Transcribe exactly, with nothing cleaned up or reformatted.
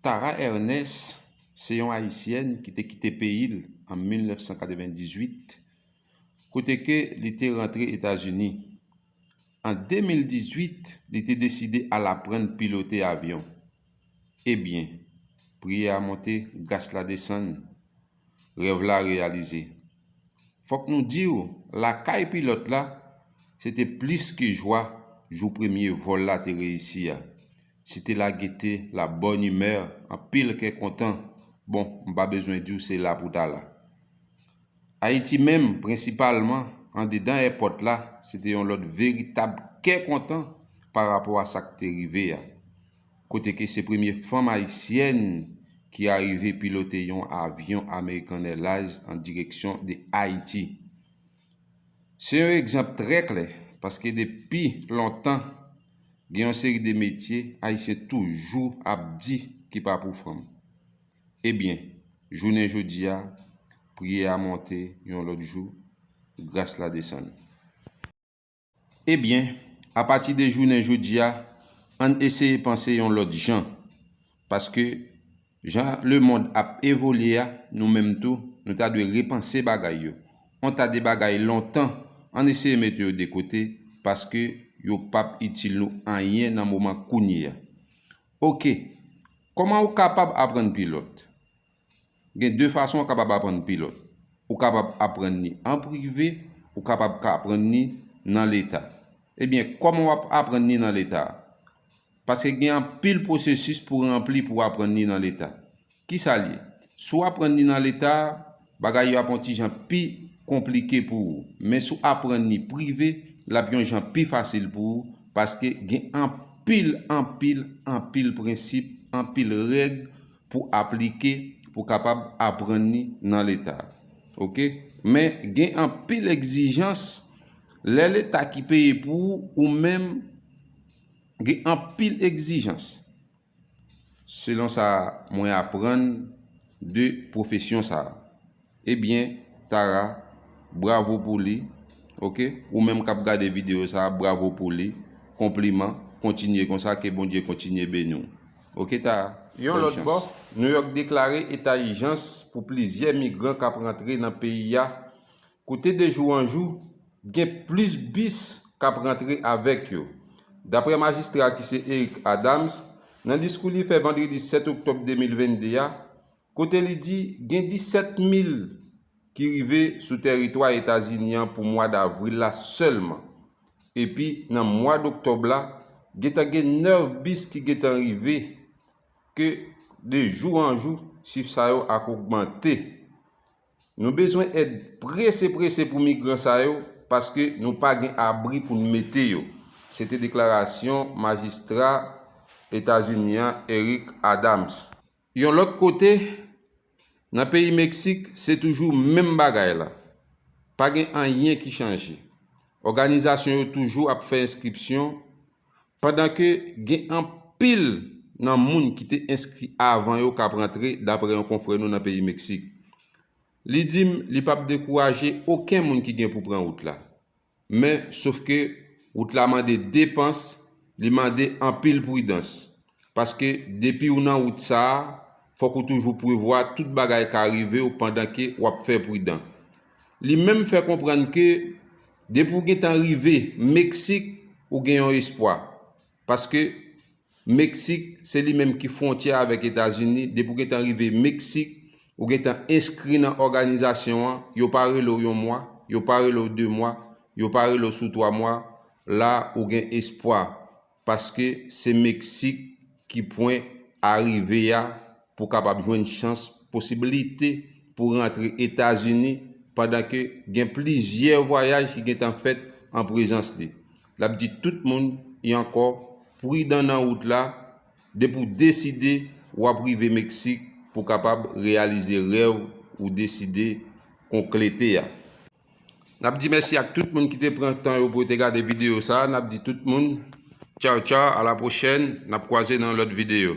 Tara Ernest se yon Ayisyèn ki te kite peyi l an mil nèf san katrevendizuit, kote ke li te rantre Etazini. An de mil dizuit, li te deside al aprann pilote avyon. Ebyen, priyè a monte, gras la desann, rèv la reyalize. Fòk nou di w, lakay pilòt la, se te plis ke jwa jou premye vòl la te reyisi a. Se te la gete, la bòn imè, anpil kè kontan. Bon, m pa bezwen di w se la pou ta la. Ayiti menm, prensipalman, andedan èpòt la, se te yon lòt veritab kè kontan pa rapò a sa k te rive a. Kote ke se premye fanm ayisyèn ki arive pilote yon avyon American Airlines an direksyon de Ayiti. Se yon egzanp trè klè, paske depi lontan, gen yon seri de metye Ayisyen toujou ap di ki pa pou fanm. Ebyen, jounen jodi a, priyè a monte yon lòt jou, gras la desann. Ebyen, apati de jounen jodi a, ann eseye panse yon lòt jan, paske jan lemonn ap evolye a, nou menm tou, nou ta dwe repanse bagay yo. On ta de bagay lontan, ann eseye mete yo de kote, paske yo p ap itil nou anyen nan moman kounye a. Oke, kòman ou kapab aprann pilòt? Gen de fason ou kapab aprann pilòt. Ou kapab aprann li an prive, ou kapab ka aprann li nan Leta. Ebyen, kòman w ap aprann li nan Leta a? Paske gen anpil pwosesis pou ranpli pou w aprann li nan Leta. Kisa l ye? Si w aprann li nan Leta a, bagay yo ap yon ti jan pi konplike pou ou. Men si w aprann li prive, l ap yon jan pi fasil pou ou, paske gen anpil, anpil, anpil prensip, anpil règ pou aplike, pou kapab aprann li nan Leta. Oke? Men gen anpil egzijans, lè Leta ki peye pou ou, ou menm, gen anpil egzijans. Selon sa mwen aprann de pwofesyon sa a. Ebyen, Tara, bravo pou li. Oke? Ou menm k ap gade videyo sa a, bravo pou li. Konpliman. Kontinye konsa, ke Bondye kontinye beni w. Oke, Tara? Yon lòt bò, New York deklare eta ijans pou plizyè migran k ap rantre nan peyi a, kote de jou an jou, gen plis bis k ap rantre avèk yo. Daprè majistra ki se Eric Adams, nan diskou li fè vandredi sèt oktòb de mil vennde a, kote li di gen disèt mil ki rive sou tèritwa Etazini an pou mwa davril la sèlman. Epi nan mwa doktòb la, gentan gen nèf bis ki gentan rive, ke de jou an jou, chif sa yo ap ogmante. Nou bezwen èd prese prese pou migran sa yo, paske nou pa gen abri pou n mete yo. Se te deklarasyon majistra Etazini an, Eric Adams. Yon lòt kote, nan peyi Meksik, se toujou menm bagay la. Pa gen anyen ki chanje. Òganizasyon yo toujou ap fè enskripsyon, pandan ke gen anpil nan moun ki te enskri avan yo k ap rantre, daprè yon konfrè nou nan peyi Meksik. Li di m li p ap dekouraje okenn moun ki gen pou pran wout la. Men, sofke wout la mande depans, li mande anpil pridans. Paske depi w nan wout sa a, fòk ou toujou prevwa tout bagay ka rive w pandan ke w ap fè pridan. Li menm fè konprann ke depi w gentan rive Meksik, ou gen yon espwa. Paske Meksik, se li menm ki fwontyè avèk Etazini. Depi w gentan rive Meksik, ou gentan enskri nan òganizasyon an, yo pa rele w yon mwa, yo pa rele w de mwa, yo pa rele w sou twa mwa, la ou gen espwa, paske se Meksik ki pwen arive a pou kapab jwenn chans, posiblite pou rantre Etazini, pandan ke gen plizyè vwayaj ki gentan fèt an prezans li. L ap di tout moun, e ankò, pridan nan wout la, depi w deside w ap rive Meksik pou kapab reyalize rèv ou deside konklete a. N ap di mèsi ak tout moun ki te pran tan yo pou yo te gade videyo sa a. N ap di tout moun, tchaw, tchaw, a la pwochèn, n ap kwaze nan yon lòt videyo.